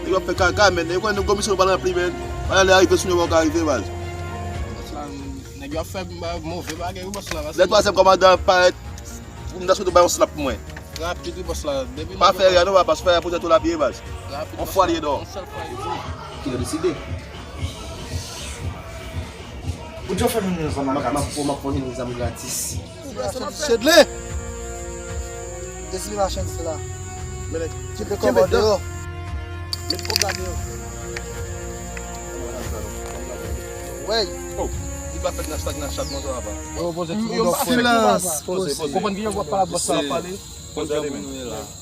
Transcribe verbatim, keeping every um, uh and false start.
Nèg yo ap fè kaka, men. Nèg yo konnen nou gon misyon nou pral ranpli, men. Pandan lè a rive, sou nou ka rive, baz. Bòs la, nèg yo ap fè move bagay, wi, bòs la. Lè twazyèm kòmandan parèt, pou m ta sot bay yon slap pou mwen. Rapid, wi, bòs la. Depi pa fè rè, non, papa, si fè rè pou tèt ou la pye, baz. Rapid, on fwa li ye, non. Yon sèl fwa li ye. Ki yo deside. Pou Djo fè nou zanmi gratis. M ap fè nou zanmi gratis. Chedle! Dezi machann sila. Kenbe kòb deyò. Met kòb la deyò. Wèy. Oh, li pa fèt nan stag nan chat, non, sa va pa. Yo, poze ti yo, silans. Poze, poze. Konprann ki yo pa bòs la pale. Poze, poze.